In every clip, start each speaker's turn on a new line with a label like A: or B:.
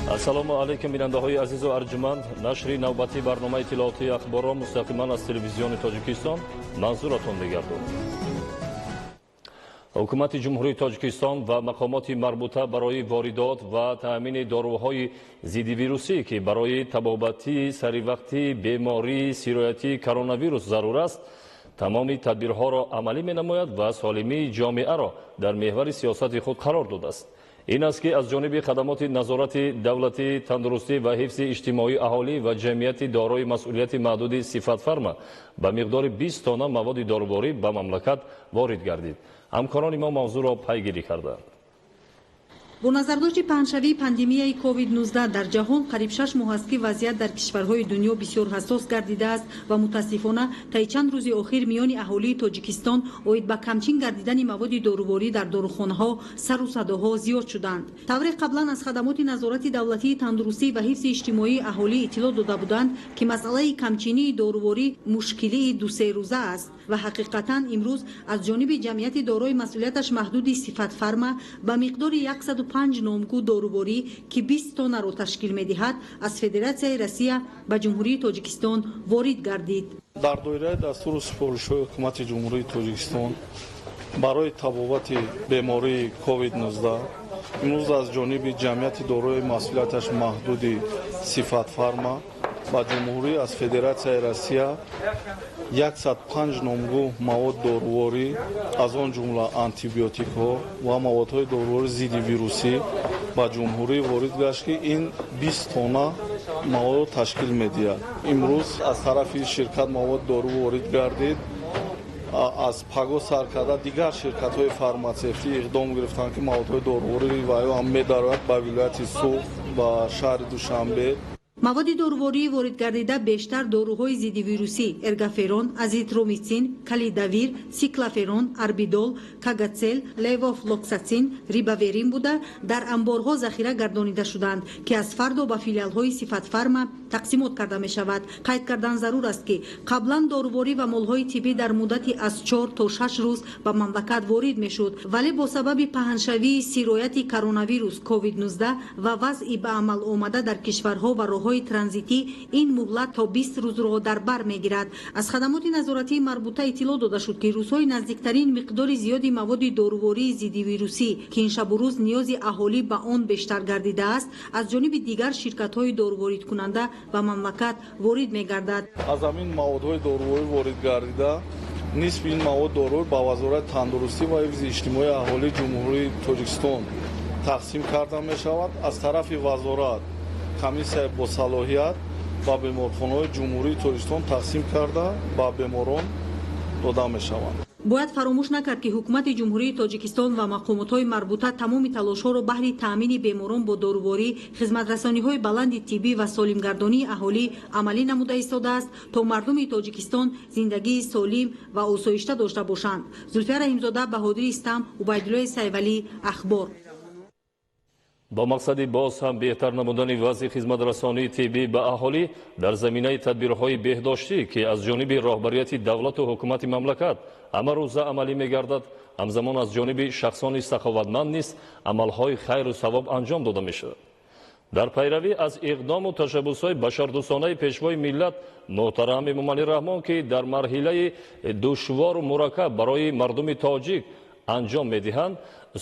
A: Ассалому алайкум, бинандаҳои азизу арҷуманд. Нашри навбатии барномаи иттилоотии «Ахборро» мустақиман аз Телевизиони Тоҷикистон манзуратон мегардонад. Ҳукумати Ҷумҳурии Тоҷикистон ва мақомоти марбута барои воридот ва таъмини доруҳои зиддивирусӣ, ки барои табобати саривақтии бемории сироятии коронавирус зарур аст, тамоми тадбирҳоро амалӣ менамояд ва солимии ҷомеаро дар меҳвари сиёсати худ қарор додааст. Ин аст, ки аз ҷониби хадамоти назорати давлатии тандурустӣ ва ҳифзи иҷтимоии аҳолӣ ва ҷамъияти дорои масъулияти маҳдуди «Сифатфарма» ба миқдори 20 тонна маводи доруворӣ ба мамлакат ворид гардид. Ҳамкорони мо мавзӯъро пайгирӣ карданд.
B: Бо назардошти паҳншавии пандемияи COVID-19 дар ҷаҳон, қариб 6 моҳ аст, ки вазъият дар кишварҳои дунё бисёр ҳассос гардидааст ва мутаассифона, таи чанд рӯзи охир миёни аҳолии Тоҷикистон оид ба камчин гардидани маводи доруворӣ дар дорухонаҳо сару садоҳо зиёд шуданд. Тавре қаблан аз хадамоти назорати давлатии тандурустӣ ва ҳифзи иҷтимоии аҳолӣ иттилоъ дода буданд, ки масъалаи камчинии доруворӣ мушкилии 2-се рӯза аст ва ҳақиқатан имрӯз аз ҷониби ҷамъияти дорои масъулияташ маҳдуди «Сифатфарма» ба миқдори 105 номгӯ доруворӣ, ки 20 тоннаро ташкил медиҳад, аз Федератсияи Россия ба Ҷумҳурии Тоҷикистон ворид гардид.
C: Дар доираи дастуру супоришҳои Ҳукумати Ҷумҳурии Тоҷикистон барои табобати бемории COVID-19 имрӯз аз ҷониби ҷамъияти дорои масъулияташ маҳдуди «Сифатфарма» ба ҷумҳурӣ аз Федератсияи Россия 105 номгӯ мавод доруворӣ, аз он ҷумла антибиотикҳо ва маводҳои доруворӣ зидди вирусӣ, ба ҷумҳурӣ ворид гашт, ки ин 20 тонна маводро ташкил медиҳад. Имрӯз аз тарафи ширкат мавод дору ворид гардид. Аз паго сар карда дигар ширкатҳои фарматсевтӣ иқдом гирифтанд, ки маводҳои доруворӣ ва ё ҳам медарояд ба вилояти Суғд, ба шаҳри Душанбе.
B: Маводи дорувории воридгардида бештар доруҳои зиддивирусӣ: эргаферон, азитромитсин, калидавир, сиклаферон, арбидол, кагацел, левофлоксатсин, рибаверин буда, дар амборҳо захира гардонида шуданд, ки аз фардо ба филиалҳои «Сифатфарма» тақсимот карда мешавад. Қайд кардан зарур аст, ки қаблан доруворӣ ва молҳои тиббӣ дар муддати аз 4 то 6 рӯз ба мамлакат ворид мешуд, вале бо сабаби паҳншавии сирояти коронавирус COVID-19 ва вазъи ба амал омада дар кишварҳо ва роҳҳои транзитӣ ин муҳлат то 20 рӯзро дар бар мегирад. Аз хадамоти назоратии марбута иттилоъ дода шуд, ки рӯзҳои наздиктарин миқдори зиёди маводи дорувории зиддивирусӣ, ки ин шабу рӯз ниёзи аҳолӣ ба он бештар гардидааст, аз ҷониби дигар ширкатҳои доруворидкунанда ба мамлакат ворид мегардад.
C: Аз ҳамин маводҳои доруворӣ ворид гардида, нисфи ин мавод доруворӣ ба Вазорати тандурустӣ ва ҳифзи иҷтимоии аҳолии Ҷумҳурии Тоҷикистон тақсим карда мешавад. Аз тарафи вазорат комиссияи босалоҳият ба беморхонаҳои Ҷумҳурии Тоҷикистон тақсим карда, ба беморон дода мешаванд.
B: Бояд фаромӯш накард, ки Ҳукумати Ҷумҳурии Тоҷикистон ва мақомотҳои марбута тамоми талошҳоро баҳри таъмини беморон бо доруворӣ, хизматрасониҳои баланди тиббӣ ва солимгардонии аҳолӣ амалӣ намуда истодааст, то мардуми Тоҷикистон зиндагии солим ва осоишта дошта бошанд. Зулфия Раҳимзода, Баҳодири Истам, Убайдуллои Сайвалӣ, «Ахбор».
A: Бо мақсади боз ҳам беҳтар намудани вазъи хизматрасонии тиббӣ ба аҳолӣ дар заминаи тадбирҳои беҳдоштӣ, ки аз ҷониби роҳбарияти давлату ҳукумати мамлакат ҳамарӯза амалӣ мегардад, ҳамзамон аз ҷониби шахсони саховатманд низ амалҳои хайру савоб анҷом дода мешавад. Дар пайравӣ аз иқдому ташаббусҳои башардӯстонаи Пешвои миллат муҳтарам Эмомалӣ Раҳмон, ки дар марҳилаи душвору мураккаб барои мардуми тоҷик анҷом медиҳанд,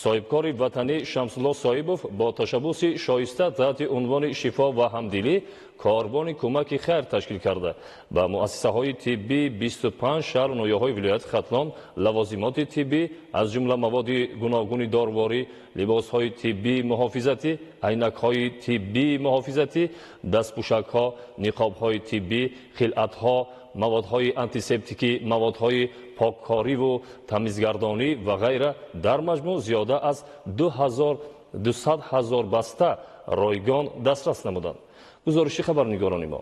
A: соҳибкори ватанӣ Шамсулло Соҳибов бо ташаббуси шоиста таҳти унвони «Шифо ва ҳамдилӣ» корвони кӯмаки хайр ташкил карда, ба муассисаҳои тиббии 25 шаҳру ноҳияҳои вилояти Хатлон лавозимоти тиббӣ, аз ҷумла маводи гуногуни доруворӣ, либосҳои тиббии муҳофизатӣ, айнакҳои тиббии муҳофизатӣ, дастпӯшакҳо, ниқобҳои тиббӣ, хилъатҳо, маводҳои антисептикӣ, маводҳои поккориву тамизгардонӣ ва ғайра, дар маҷмӯъ зиёда аз 200 ҳазор баста ройгон дастрас намуданд. Гузориши хабарнигорони мо.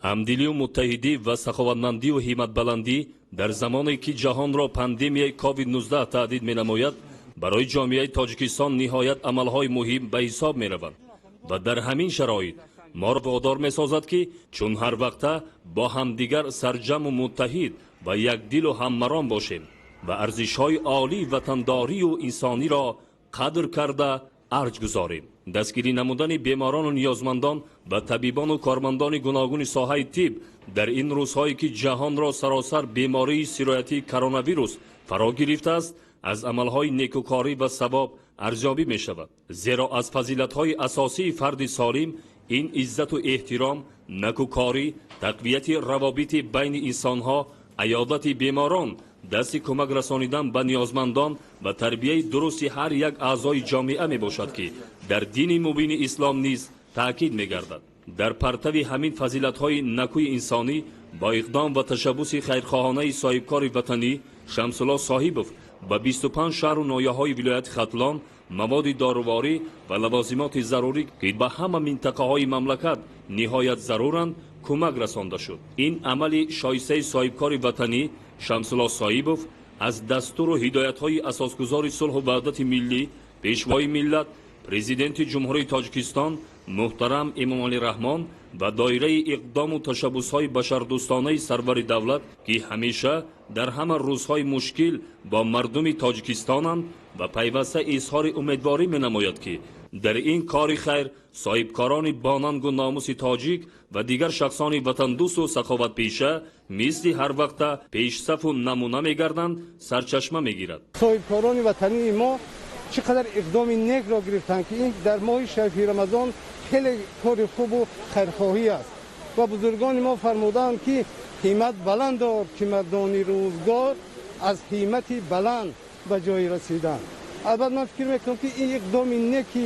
A: Ҳамдилию муттаҳидӣ ва саховатмандию ҳимматбаландӣ дар замоне, ки ҷаҳонро пандемияи COVID-19 таҳдид менамояд, барои ҷомеаи Тоҷикистон ниҳоят амалҳои муҳим ба ҳисоб мераванд ва дар ҳамин шароит моро водор месозад, ки чун ҳар вақта бо ҳамдигар сарҷаму муттаҳид ва якдилу ҳаммаром бошем ва арзишҳои олии ватандорию инсониро қадр карда. арҷ гузорем. Дастгирӣ намудани беморону ниёзмандон ва табибону кормандони гуногуни соҳаи тиб дар ин рӯзҳое ки ҷаҳонро саросар бемории сироятии коронавирус фаро гирифтааст, аз амалҳои некукорӣ ва савоб арзёбӣ мешавад. Зеро аз фазилатҳои асосии фарди солим ин иззату эҳтиром, накукорӣ, тақвияти равобити байни инсонҳо, аёдати беморон, дасти кӯмак расонидан ба ниёзмандон ва тарбияи дурусти ҳар як аъзои ҷомеа мебошад, ки дар дини мубини ислом низ таъкид мегардад. Дар партави ҳамин фазилатҳои накӯи инсонӣ бо иқдом ва ташаббуси хайрхоҳонаи соҳибкори ватанӣ Шамсулло Соҳибов ба 25 шаҳру ноҳияҳои вилояти Хатлон маводи доруворӣ ва лавозимоти зарурӣ, ки ба ҳама минтақаҳои мамлакат ниҳоят заруранд, кӯмак расонда шуд. Ин амали шоистаи соҳибкори ватанӣ Шамсулло Соҳибов аз дастуру ҳидоятҳои асосгузори сулҳу ваҳдати миллӣ, пешвои миллат, президенти Ҷумҳурии Тоҷикистон муҳтарам Эмомалӣ Раҳмон ва доираи иқдому ташаббусҳои башардӯстонаи сарвари давлат, ки ҳамеша дар ҳама рӯзҳои мушкил бо мардуми тоҷикистонанд ва пайваста изҳори умедворӣ менамояд, ки дар ин кори хайр соҳибкорони бонангу номуси тоҷик ва дигар шахсони ватандӯсту саховатпеша мисли ҳар вақта пешсафу намуна мегарданд, сарчашма мегирад.
D: Соҳибкорони ватании мо чӣ қадар иқдоми некро гирифтанд, ки ин дар моҳи шарифи Рамазон хеле кори хубу хайрхоҳӣ аст. Ва бузургони мо фармуданд, ки ҳиммат баланд дор, ки мардони рӯзгор аз ҳиммати баланд ба ҷое расиданд. Албатта, ман фикр мекунам, ки ин иқдоми неки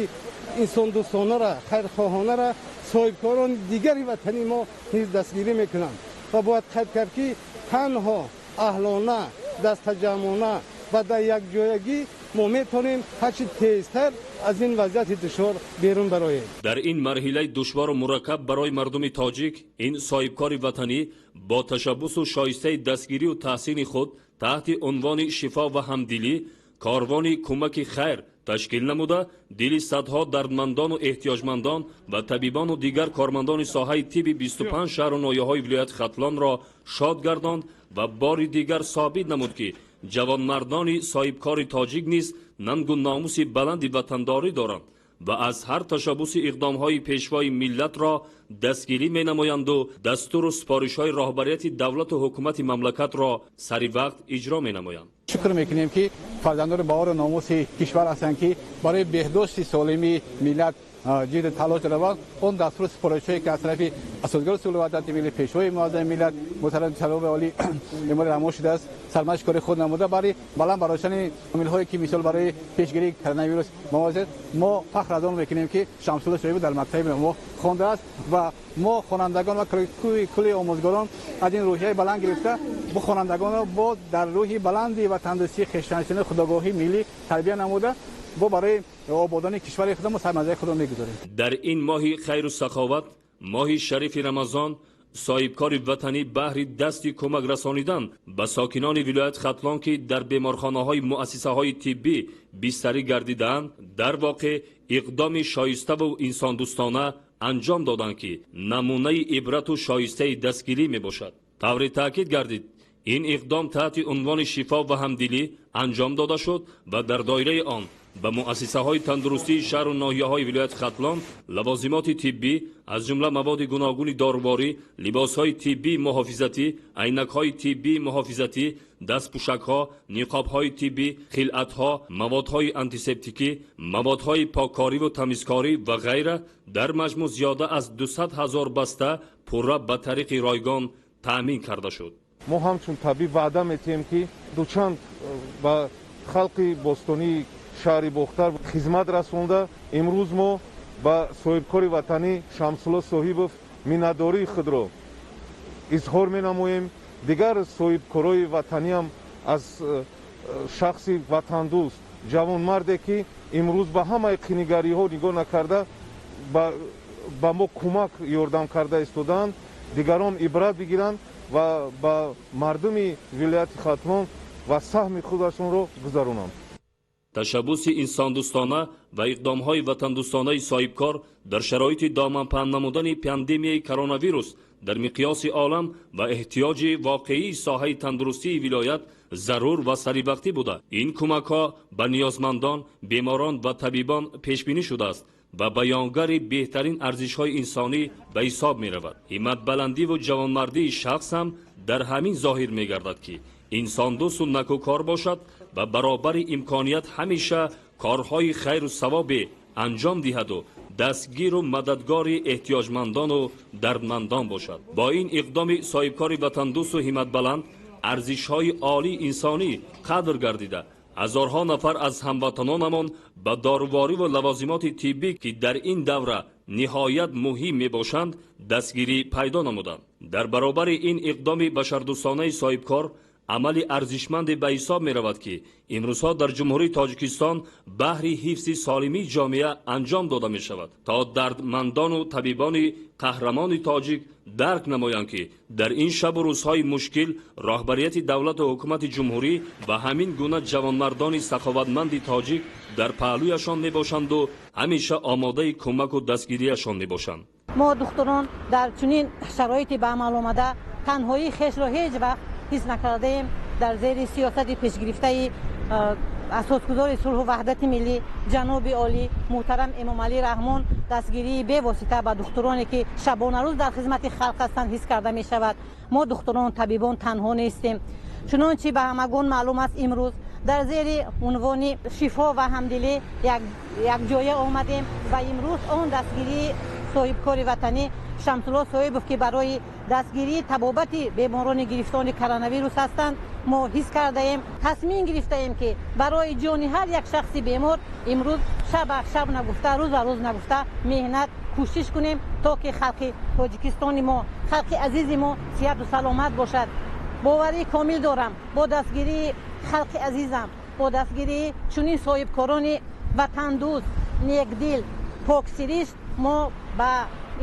D: инсондӯстонара, хайрхоҳонара соҳибкорони дигари ватани мо низ дастгирӣ мекунанд. Ва бояд қайд кард, ки танҳо аҳлона, дастаҷамъона ва дар якҷоягӣ мо метавонем ҳарчи тезтар аз ин вазъияти душвор берун бароем.
A: Дар ин марҳилаи душвору мураккаб барои мардуми тоҷик ин соҳибкори ватанӣ бо ташаббусу шоистаи дастгирию таҳсини худ таҳти унвони шифо ва ҳамдилӣ корвони кӯмаки хайр ташкил намуда, дили садҳо дардмандону эҳтиёҷмандон ва табибону дигар кормандони соҳаи тибби 25 шаҳру ноҳияҳои вилояти Хатлонро шод гардонд ва бори дигар собит намуд, ки ҷавонмардони соҳибкори тоҷик низ нангу номуси баланди ватандорӣ доранд ва аз ҳар ташаббуси иқдомҳои пешвои миллатро дастгирӣ менамоянду дастуру супоришҳои роҳбарияти давлату ҳукумати мамлакатро сари вақт иҷро менамоянд.
D: Шукр мекунем, ки фарзандони баҳору номуси кишвар ҳастанд, ки барои беҳдошти солимии миллат ҷидду талош раванд. Он дастуру супоришҳое, ки аз тарафи асосгузори сулҳу ваҳдати миллӣ, пешвои муаззами миллат, муҳтарам ҷаноби олӣ Эмомалӣ Раҳмон шудааст, сармашқи кори худ намуда, барои баланд бардоштани омилҳое, ки мисол барои пешгирии коронавирус мавозид, мо фахр аз он мекунем, ки Шамсулло Соҳибов дар мактаби мо хондааст ва мо хонандагон ва кулли омӯзгорон аз ин рӯҳияи баланд гирифта, бо хонандагонро бо дар рӯҳи баланди ватандӯстӣ, хештаншиносӣ, худогоҳии миллӣ тарбия намуда, бо барои ободонии кишвари худамон сармояи худро мегузорем.
A: Дар ин моҳи хайру саховат, моҳи шарифи Рамазон, соҳибкори ватанӣ баҳри дасти кӯмак расонидан ба сокинони вилояти Хатлон, ки дар беморхонаҳои муассисаҳои тиббӣ бистарӣ гардидаанд, дар воқеъ иқдоми шоиставу инсондӯстона анҷом доданд, ки намунаи ибрату шоистаи дастгирӣ мебошад. Тавре таъкид гардид, ин иқдом таҳти унвони шифо ва ҳамдилӣ анҷом дода шуд ва дар доираи он ба муассисаҳои тандурустии шаҳру ноҳияҳои вилояти Хатлон лавозимоти тиббӣ, аз ҷумла маводи гуногуни доруворӣ, либосҳои тиббии муҳофизатӣ, айнакҳои тиббии муҳофизатӣ, дастпӯшакҳо, ниқобҳои тиббӣ, хилъатҳо, маводҳои антисептикӣ, маводҳои поккориву тамизкорӣ ва ғайра, дар маҷмӯъ зиёда аз 200 ҳазор баста пурра ба тариқи ройгон таъмин карда шуд.
E: Мо ҳамчун табиб ваъда метиҳем, ки дучанд ба халқи бостонии шаҳри Бохтар хизмат расонда, имрӯз мо ба соҳибкори ватанӣ Шамсулло Соҳибов миннатдории худро изҳор менамоем. Дигар соҳибкорои ватаниам аз шахси ватандӯст, ҷавонмарде, ки имрӯз ба ҳамаи қинигариҳо нигоҳ накарда, ба мо кӯмак ёрдам карда истодаанд, дигарон ибрат бигиранд ва ба мардуми вилояти Хатлон ва саҳми худашонро гузаронанд.
A: Ташаббуси инсондӯстона ва иқдомҳои ватандӯстонаи соҳибкор дар шароити доманпаҳн намудани пандемияи коронавирус дар миқёси олам ва эҳтиёҷи воқеии соҳаи тандурустии вилоят Зарур ва саривақтӣ буда, ин кӯмакҳо ба ниёзмандон, беморон ва табибон пешбинӣ шудааст ва баёнгари беҳтарин арзишҳои инсонӣ ба ҳисоб меравад. Ҳимматбаландиву ҷавонмардии шахс ҳам дар ҳамин зоҳир мегардад, ки инсондӯсту накӯкор бошад ва баробари имконият ҳамеша корҳои хайру савобе анҷом диҳаду дастгиру мададгори эҳтиёҷмандону дардмандон бошад. Бо ин иқдоми соҳибкори ватандӯсту ҳимматбаланд арзишҳои олии инсонӣ қадр гардида, ҳазорҳо нафар аз ҳамватанонамон ба дорувориву лавозимоти тиббӣ, ки дар ин давра ниҳоят муҳим мебошанд, дастгирӣ пайдо намуданд. Дар баробари ин иқдоми башардӯстонаи соҳибкор амали арзишманде ба ҳисоб меравад, ки имрӯзҳо дар Ҷумҳурии Тоҷикистон баҳри ҳифзи солимии ҷомеа анҷом дода мешавад, то дардмандону табибони қаҳрамони тоҷик дарк намоянд, ки дар ин шабу рӯзҳои мушкил роҳбарияти давлату ҳукумати ҷумҳурӣ ва ҳамин гуна ҷавонмардони саховатманди тоҷик дар паҳлӯяшон мебошанду ҳамеша омодаи кӯмаку дастгирияшон мебошанд.
F: Мо духтурон дар чунин шароити ба амал омада танҳоии хешро ҳеҷ вақт ҳис накардаем. Дар зери сиёсати пешгирифтаи асосгузори сулҳу ваҳдати миллӣ ҷаноби олӣ муҳтарам Эмомалӣ Раҳмон дастгирии бевосита ба духтуроне, ки шабонарӯз дар хизмати халқ ҳастанд, ҳис карда мешавад. Мо духтурон, табибон танҳо нестем. Чунончи ба ҳамагон маълум аст, имрӯз дар зери унвони шифо ва ҳамдилӣ якҷоя омадем ва имрӯз он дастгирии соҳибкори ватанӣ Шамсулло Соҳибов, ки барои дастгирии табобати беморони гирифтори коронавирус ҳастанд, мо ҳис кардаем, тасмим гирифтаем, ки барои ҷони ҳар як шахси бемор имрӯз шаба шаб нагуфта, рӯза рӯз нагуфта меҳнат кӯшиш кунем, то ки халқи Тоҷикистони мо, халқи азизи мо сиҳату саломат бошад. Боварии комил дорам, бо дастгирии халқи азизам, бо дастгирии чунин соҳибкорони ватандӯст, некдил, поксиришт мо ба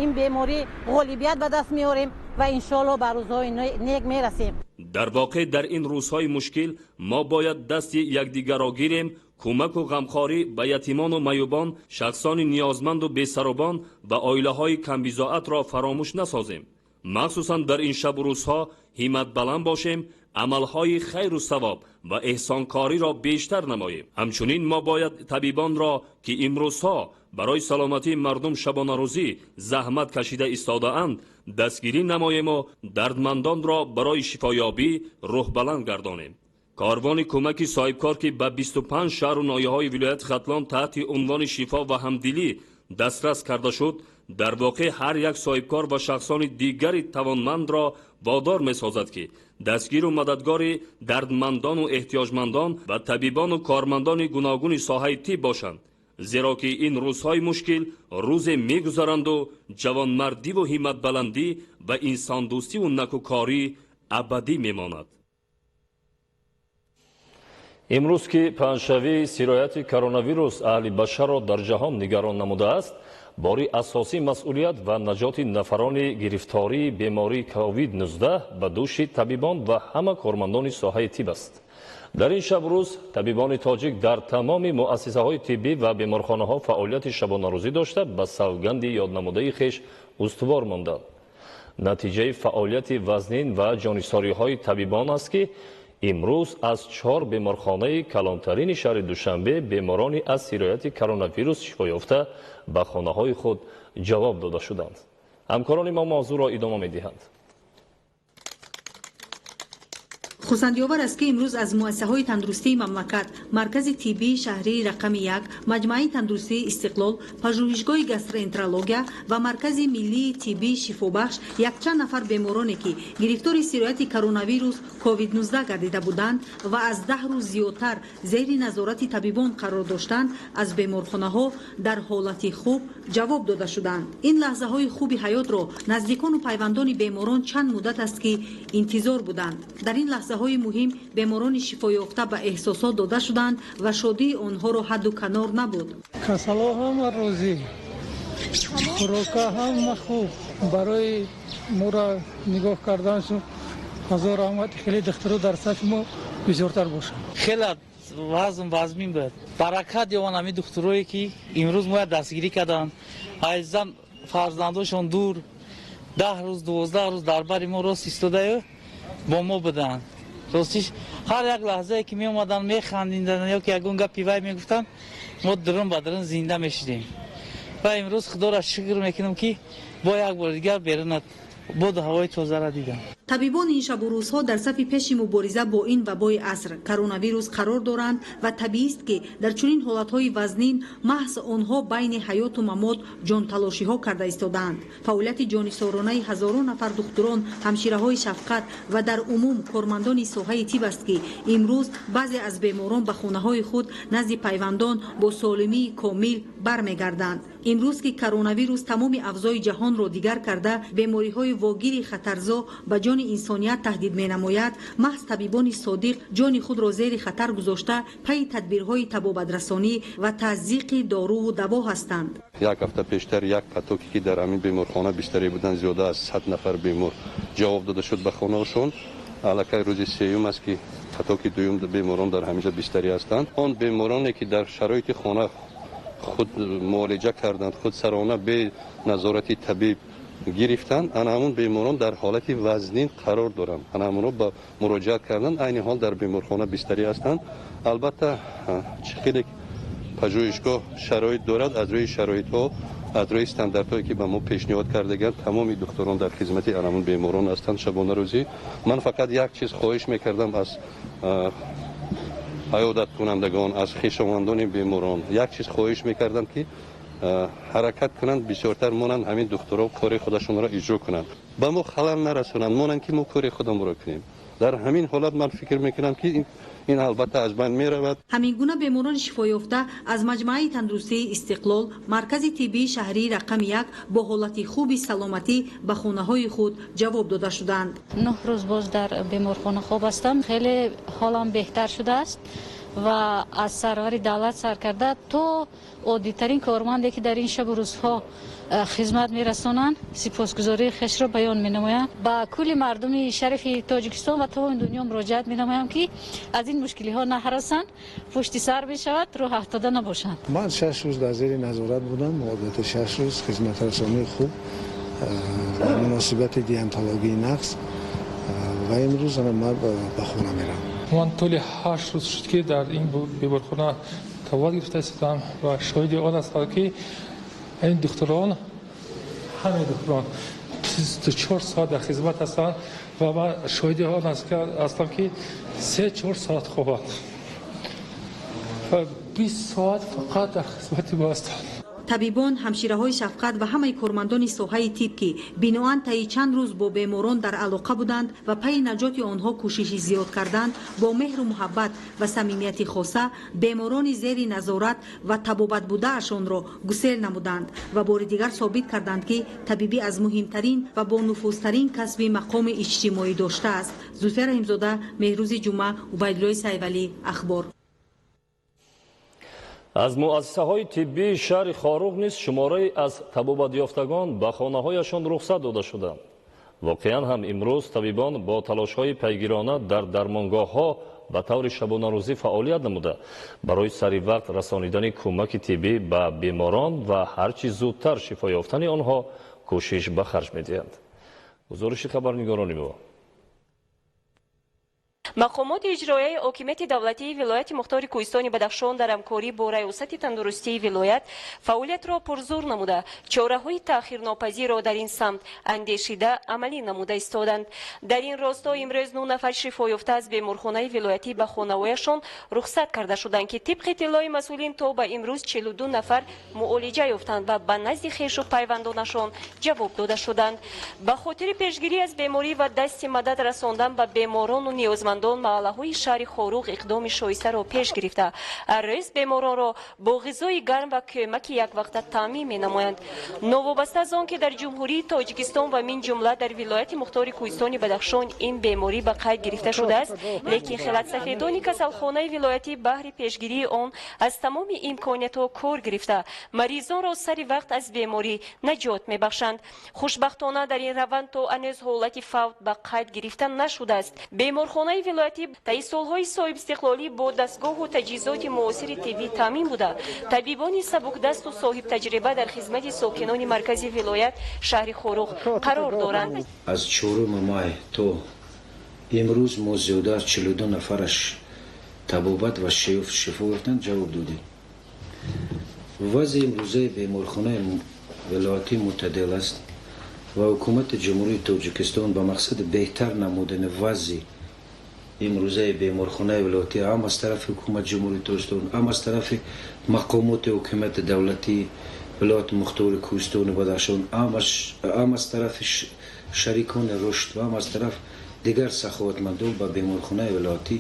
F: ин беморӣ ғолибият ба даст меорем ва иншоалло ба рӯзҳои нек мерасем.
A: Дар воқеъ, дар ин рӯзҳои мушкил мо бояд дасти якдигарро гирем, кӯмаку ғамхорӣ ба ятимону маъюбон, шахсони ниёзманду бесаробон ва оилаҳои камбизоатро фаромӯш насозем. Махсусан дар ин шабу рӯзҳо ҳимматбаланд бошем, амалҳои хайру савоб ва эҳсонкориро бештар намоем. Ҳамчунин мо бояд табибонро, ки имрӯзҳо барои саломатии мардум шабонарӯзӣ заҳмат кашида истодаанд, дастгирӣ намоему дардмандонро барои шифоёбӣ рӯҳбаланд гардонем. Корвони кӯмаки соҳибкор, ки ба 25 шаҳру ноҳияҳои вилояти Хатлон таҳти унвони шифо ва ҳамдилӣ дастрас карда шуд, дар воқеъ ҳар як соҳибкор ва шахсони дигари тавонмандро водор месозад, ки дастгиру мададгори дардмандону эҳтиёҷмандон ва табибону кормандони гуногуни соҳаи тиб бошанд, зеро ки ин рӯзҳои мушкил рӯзе мегузаранду ҷавонмардиву ҳимматбаландӣ ва инсондӯстиву накӯкорӣ абадӣ мемонад. Имрӯз, ки паҳншавии сирояти коронавирус аҳли башарро дар ҷаҳон нигарон намудааст, бори асосии масъулият ва наҷоти нафарони гирифтории бемории COVID-19 ба дӯши табибон ва ҳама кормандони соҳаи тиб аст. Дар ин шабрӯз табибони тоҷик дар тамоми муассисаҳои тиббӣ ва беморхонаҳо фаъолияти шабонарӯзӣ дошта, ба савганди ёднамудаи хеш устувор монданд. Натиҷаи фаъолияти вазнин ва ҷонисориҳои табибон аст, ки имрӯз аз 4 беморхонаи калонтарини шаҳри Душанбе беморони аз сирояти коронавирус шифоёфта ба хонаҳои худ ҷавоб дода шуданд. Ҳамкорони мо мавзӯъро идома медиҳанд.
B: Хурсандиовар аст, ки имрӯз аз муассисаҳои тандурустии мамлакат, Маркази тиббии шаҳрии рақами 1, Маҷмӯаи тандурустии Истиқлол, Пажӯҳишгоҳи гастроэнтерология ва Маркази миллии тиббии шифобахш якчанд нафар бемороне, ки гирифтори сирояти коронавирус COVID-19 гардида буданд ва аз 10 рӯз зиёдтар зери назорати табибон қарор доштанд, аз беморхонаҳо дар ҳолати хуб ҷавоб дода шуданд. Ин лаҳзаҳои хуби ҳаётро наздикону пайвандони беморон чанд муддат аст, ки интизор буданд. Дар ин лаҳзаҳои муҳим беморони шифоёфта ба эҳсосот дода шуданд ва шодии онҳоро ҳадду канор набуд.
G: Касало ҳама розӣ, хӯрока ҳама хуб, барои моро нигоҳ карданшон ҳазор раҳмат. Хеле духтуро дар сафи мо бисёртар бошад.
H: Хеле вазм вазмин буд. Баракат ёван ҳамин духтурое, ки имрӯз моя дастгирӣ карданд. Азизан, фарзандошон дур, 10 рӯз, 12 рӯз дар бари мо рост истодаю бо мо буданд. Ростиш, ҳар як лаҳзае ки меомаданд, механдиданд ё ки ягон гапи вай мегуфтанд, мо дурун ба дурун зинда мешудем. Ва имрӯз Худоро шукр мекунам, ки бо як бори дигар берунат боду ҳавои тозаро дидам.
B: Табибон ин шабу рӯзҳо дар сафи пеши мубориза бо ин вабои аср коронавирус қарор доранд ва табиист, ки дар чунин ҳолатҳои вазнин маҳз онҳо байни ҳаёту мамот ҷонталошиҳо карда истодаанд. Фаъолияти ҷонисоронаи ҳазорон нафар духтурон, ҳамшираҳои шафқат ва дар умум кормандони соҳаи тиб аст, ки имрӯз баъзе аз беморон ба хонаҳои худ назди пайвандон бо солимии комил бармегарданд. Имрӯз ки коронавирус тамоми авзои ҷаҳонро дигар карда, бемориҳои вогири хатарзо ба ҷони инсоният таҳдид менамояд, маҳз табибони содиқ ҷони худро зери хатар гузошта, пайи тадбирҳои табобатрасонӣ ва тазйиқи доруву даво ҳастанд.
I: Як ҳафта пештар як потоке, ки дар ҳамин беморхона бистарӣ буданд, зиёда аз 100 нафар бемор ҷавоб дода шуд ба хонаашон. Аллакай рӯзи сеюм аст, ки потоки дуюм беморон дар ҳаминҷо бистарӣ ҳастанд. Он бемороне, ки дар шароити хона худ муолиҷа карданд, худсарона бе назорати табиб гирифтанд, ана ҳамун беморон дар ҳолати вазнин қарор доранд. Ана ҳамунро ба муроҷиат карданд, айни ҳол дар беморхона бистарӣ ҳастанд. Албатта, чӣ хеле пажӯҳишгоҳ шароит дорад, аз рӯи шароитҳо, аз рӯи стандартҳое, ки ба мо пешниҳод кардагианд, тамоми духтурон дар хизмати ана ҳамун беморон ҳастанд шабонарӯзӣ. Ман фақат як чиз хоҳиш мекардам аз аёдаткунандагон, аз хешовандони беморон, як чиз хоҳиш мекардам, ки ҳаракат кунанд, бисёртар монанд, ҳамин духтурон кори худашонро иҷро кунанд, ба мо халал нарасонанд, монанд, ки мо кори худамонро кунем. Дар ҳамин ҳолат ман фикр мекунам, ки ин албатта аз байн меравад.
B: Ҳамин гуна беморони шифоёфта аз маҷмӯаи тандурустии Истиқлол, маркази тиббии шаҳрии рақами 1 бо ҳолати хуби саломатӣ ба хонаҳои худ ҷавоб дода шуданд.
J: 9 рӯз боз дар беморхона хоб ҳастам. Хеле ҳолам беҳтар шудааст ва аз сарвари давлат сар карда то оддитарин корманде, ки дар ин шабу рӯзҳо хизмат мерасонанд, сипосгузории хешро баён менамоям. Ба кулли мардуми шарифи Тоҷикистон ва тамоми дунё муроҷиат менамоям, ки аз ин мушкилиҳо наҳаросанд, пушти сар мешавад, рӯҳ афтода набошанд.
K: Ман 6 рӯз дар зери назорат будам. Муддати 6 рӯз хизматрасонии хуб, муносибати деонтологии нағз ва имрӯз ман ба хона мерам.
G: Ман тӯли 8 рӯз шуд, ки дар ин беморхона табобат гирифта истодам ва шоҳиди он ҳастам, ки ин духтурон, ҳамаи духтурон 24 соат дар хизмат ҳастанд ва ман шоҳиди он ҳастам, ки 3-4 соат хобанд ва 20 соат фақат дар хизмати мо ҳастанд.
B: Табибон, ҳамшираҳои шафқат ва ҳамаи кормандони соҳаи тиб, ки биноан таи чанд рӯз бо беморон дар алоқа буданд ва пайи наҷоти онҳо кӯшиши зиёд карданд, бо меҳру муҳаббат ва самимияти хоса беморони зери назорат ва табобат будаашонро гусел намуданд ва бори дигар собит карданд, ки табибӣ аз муҳимтарин ва бонуфузтарин касби мақоми иҷтимоӣ доштааст. Зулфия Раҳимзода, Меҳрӯзи Ҷумъа, Убайдуллои Сайвалӣ, Ахбор.
A: Аз муассисаҳои тиббии шаҳри Хоруғ низ шумораи аз табобатёфтагон ба хонаҳояшон рухсат дода шуданд. Воқеан ҳам имрӯз табибон бо талошҳои пайгирона дар дармонгоҳҳо ба таври шабонарӯзӣ фаъолият намуда, барои сари вақт расонидани кӯмаки тиббӣ ба беморон ва ҳарчи зудтар шифо ёфтани онҳо кӯшиш ба харҷ медиҳанд. Гузориши хабарнигорони мо.
L: Мақомоти иҷроияи ҳокимияти давлатии вилояти мухтори Кӯҳистони Бадахшон дар ҳамкорӣ бо Раёсати тандурустии вилоят фаъолиятро пурзур намуда, чораҳои таъхирнопазирро дар ин самт андешида, амалӣ намуда истоданд. Дар ин росто имрӯз 9 нафар шифоёфта аз беморхонаи вилоятӣ ба хонаҳояшон рухсат карда шуданд, ки тибқи иттилои масъулин то ба имрӯз 42 нафар муолиҷа ёфтанд ва ба назди хешу пайвандонашон ҷавоб дода шуданд. Ба хотири пешгирӣ аз беморӣ ва дасти мадад расондан ба беморону ниёзмандон, маҳаллаҳои шаҳри Хоруғ иқдоми шоистаро пеш гирифта, ҳар рӯз беморонро бо ғизои гарм ва кӯмаки яквақта таъмин менамоянд. Новобаста аз он ки дар Ҷумҳурии Тоҷикистон ва мин ҷумла дар вилояти мухтори Кӯҳистони Бадахшон ин беморӣ ба қайд гирифта шудааст, лекин хелатсафедони касалхонаи вилоятӣ баҳри пешгирии он аз тамоми имкониятҳо кор гирифта, маризонро сари вақт аз беморӣ наҷот мебахшанд. Хушбахтона, дар ин раванд то ҳанӯз ҳолати фавт ба қайд гирифта нашудааст. Беморхонаи вилоятӣ таи солҳои соҳибистиқлолӣ бо дастгоҳу таҷҳизоти муосири тиббӣ таъмин буда, табибони сабукдасту соҳибтаҷриба дар хизмати сокинони маркази вилоят, шаҳри Хоруғ, қарор доранд.
M: Аз 4 май то Имрӯз мо зиёда аз 42 нафараш табобат ва шифо ёфтанд, ҷавоб додем. Вазъи имрӯзаи беморхонаи вилоятӣ мӯътадил аст ва ҳукумати Ҷумҳурии Тоҷикистон ба мақсади беҳтар намудани вазъи имрӯзаи беморхонаи вилоятӣ ҳам аз тарафи ҳукумати Ҷумҳурии Тоҷикистон, ҳам аз тарафи мақомоти ҳокимияти давлатии вилояти мухтори Кӯҳистони Бадахшон, ҳам аз тарафи шарикони рушд ва ҳам аз тараф дигар саховатмандон ба беморхонаи вилоятӣ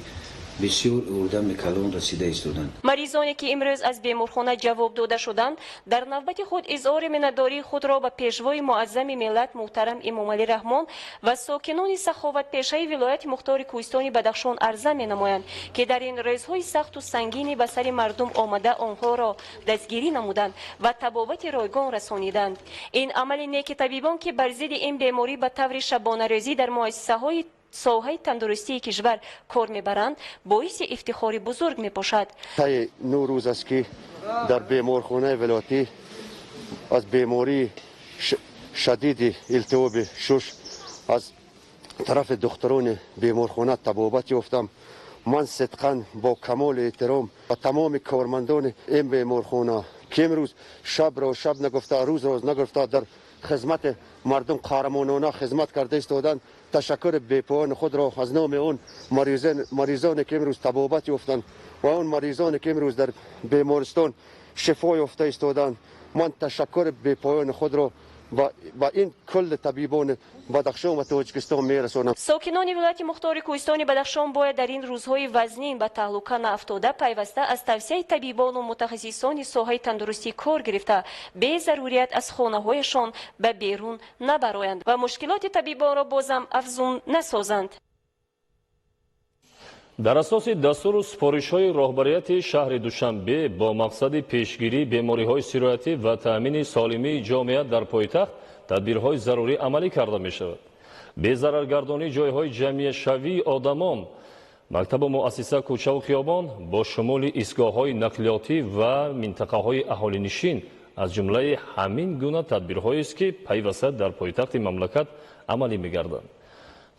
M: бисёр ёрдами калон расида истоданд.
L: Маризоне ки имрӯз аз беморхона ҷавоб дода шуданд, дар навбати худ изҳори миннатдории худро ба пешвои муаззами миллат муҳтарам Эмомалӣ Раҳмон ва сокинони саховатпешаи вилояти мухтори Кӯҳистони Бадахшон арза менамоянд, ки дар ин рӯзҳои сахту сангини ба сари мардум омада онҳоро дастгирӣ намуданд ва табобати ройгон расониданд. Ин амали неки табибон, ки бар зидди ин беморӣ ба таври шабонарӯзӣ дар муассисаҳои соҳаи тандурустии кишвар кор мебаранд, боиси ифтихори бузург мебошад.
N: Таи 9 рӯз аст, ки дар беморхонаи вилоятӣ аз бемории шадиди илтиҳоби шуш аз тарафи духтурони беморхона табобат ёфтам. Ман сидқан бо камоли эҳтиром ба тамоми кормандони ин беморхона, ки имрӯз шабро шаб нагуфта, рӯзро нагуфта, дар хизмати мардум қаҳрамонона хизмат карда истоданд, ташаккури бепоёни худро аз номи он маризоне, ки имрӯз табобат ёфтанд, ва он маризоне, ки имрӯз дар бемористон шифо ёфта истоданд, ман ташаккури бепоёни худро ба ин кулли табибони Бадахшон ва Тоҷикистон мерасонам.
L: Сокинони вилояти мухтори Кӯҳистони Бадахшон бояд дар ин рӯзҳои вазнин ба таҳлука наафтода, пайваста аз тавсияи табибону мутахассисони соҳаи тандурустӣ кор гирифта, безарурият аз хонаҳояшон ба берун набароянд ва мушкилоти табибонро бозам афзун насозанд.
A: Дар асоси дастуру супоришҳои роҳбарияти шаҳри Душанбе бо мақсади пешгирии бемориҳои сироятӣ ва таъмини солимии ҷомеа дар пойтахт тадбирҳои зарурӣ амалӣ карда мешавад. Безараргардонии ҷойҳои ҷамъиятшавии одамон, мактабу муассиса, кӯчаву хиёбон бо шумули истгоҳҳои нақлиётӣ ва минтақаҳои аҳолинишин аз ҷумлаи ҳамин гуна тадбирҳоест, ки пайваста дар пойтахти мамлакат амалӣ мегарданд.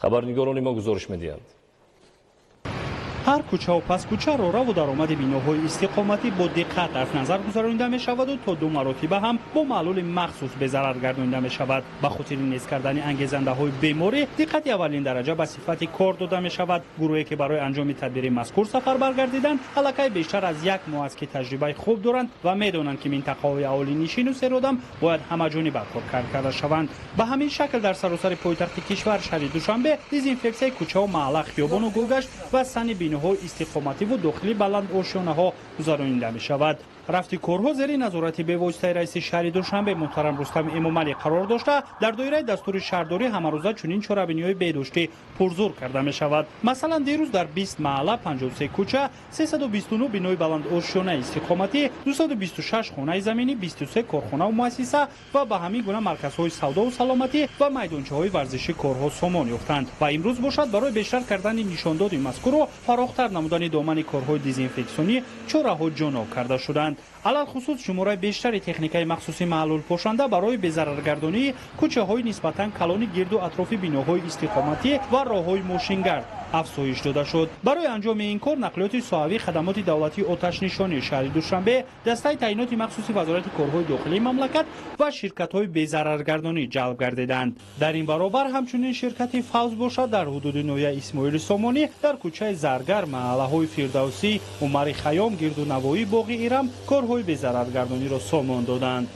A: Хабарнигорони мо гузориш медиҳанд.
O: Ҳар кӯчаву паскӯча, рораву даромади биноҳои истиқоматӣ бо диққат аз назар гузаронида мешаваду то 2 маротиба ҳам бо маҳлули махсус безарар гардонида мешавад. Ба хотири нест кардани ангезандаҳои беморӣ диққати аввалин дараҷа ба сифати кор дода мешавад. Гурӯҳе, ки барои анҷоми тадбири мазкур сафарбар гардиданд, аллакай бештар аз 1 моҳ аст, ки таҷрибаи хуб доранд ва медонанд, ки минтақаҳои аҳолинишину серодам бояд ҳамаҷониба коркард карда шаванд. Ба ҳамин шакл дар саросари пойтахти кишвар, шаҳри Душанбе, дезинфексияи кӯчаву маҳалла, хиёбону гулгашт ва сани биноҳои истиқомативу дохили баландошёнаҳо гузаронида мешавад. Рафти корҳо зери назорати бевоситаи раиси шаҳри Душанбе муҳтарам Рустам Эмомалӣ қарор дошта, дар доираи дастури шаҳрдорӣ ҳамарӯза чунин чорабиниҳои беҳдоштӣ пурзур карда мешавад. Масалан, дирӯз дар 20 маҳалла, 53 кӯча, 329 бинои баландошёнаи истиқоматӣ, 226 хонаи заминӣ, 23 корхонаву муассиса ва ба ҳамин гуна марказҳои савдову саломатӣ ва майдончаҳои варзишӣ корҳо сомон ёфтанд. Ва имрӯз бошад, барои бештар кардани нишондоди мазкурро фарохтар намудани домани корҳои дезинфексионӣ чораҳо ҷоноб карда шуданд. Алалхусус шумораи бештари техникаи махсуси маҳлулпошанда барои безараргардонии кӯчаҳои нисбатан калони гирду атрофи биноҳои истиқоматӣ ва роҳҳои мошингард афзоиш дода шуд. Барои анҷоми ин кор нақлиёти соҳавӣ, хадамоти давлатии оташнишонии шаҳри Душанбе, дастаи таъиноти махсуси Вазорати корҳои дохилии мамлакат ва ширкатҳои безараргардонӣ ҷалб гардиданд. Дар ин баробар ҳамчунин ширкати Фавз бошад дар ҳудуди ноҳияи Исмоили Сомонӣ дар кӯчаи Заргар, маҳаллаҳои Фирдавсӣ, Умари Хайём, гирду навоии боғи Ирам корҳои безараргардониро сомон доданд.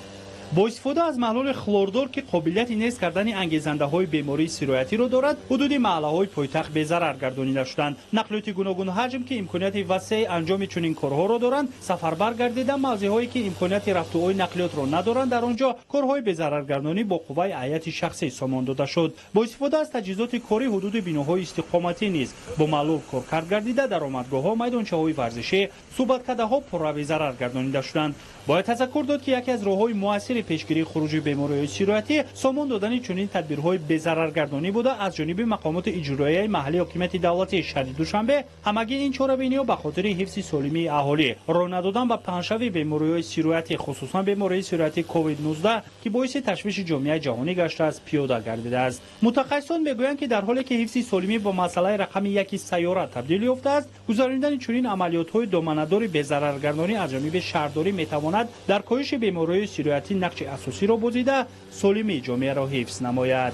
O: Бо истифода аз маҳлули хлордор, ки қобилияти нест кардани ангезандаҳои бемории сироятиро дорад, ҳудуди маҳаллаҳои пойтахт безарар гардонида шуданд. Нақлиёти гуногунҳаҷм, ки имконияти васеи анҷоми чунин корҳоро доранд, сафарбар гардида, мавзеъҳое, ки имконияти рафтуои нақлиётро надоранд, дар он ҷо корҳои безараргардонӣ бо қувваи ҳайати шахсӣ сомон дода шуд. Бо истифода аз таҷҳизоти корӣ ҳудуди биноҳои истиқоматӣ низ бо маҳлул коркард гардида, даромадгоҳҳо, майдончаҳои варзишӣ, суҳбаткадаҳо пурра безарар гардонида шуданд. Бояд тазаккур дод, ки яке аз роҳҳои муассири пешгирии хуруҷи бемориҳои сироятӣ сомон додани чунин тадбирҳои безараргардонӣ буда, аз ҷониби мақомоти иҷроияи маҳаллии ҳокимияти давлатии шаҳри Душанбе ҳамагӣ ин чорабиниҳо ба хотири ҳифзи солимии аҳолӣ, роҳ надодан ба паҳншавии бемориҳои сироятӣ, хусусан бемории сироятӣ COVID-19, ки боиси ташвиши ҷомеаи ҷаҳонӣ гаштааст, пиёда гардидааст. Мутахассисон мегӯянд, ки дар ҳоле ки ҳифзи солимӣ ба масъалаи рақами яки сайёра табдил ёфтааст, гузаронидани чунин амалиётҳои доманадори безараргардонӣ аз ҷониби шаҳрдорӣ метавонад дар коҳиши бемориҳои сироятӣ нақши асосиро бозида, солимии ҷомеаро ҳифз намояд.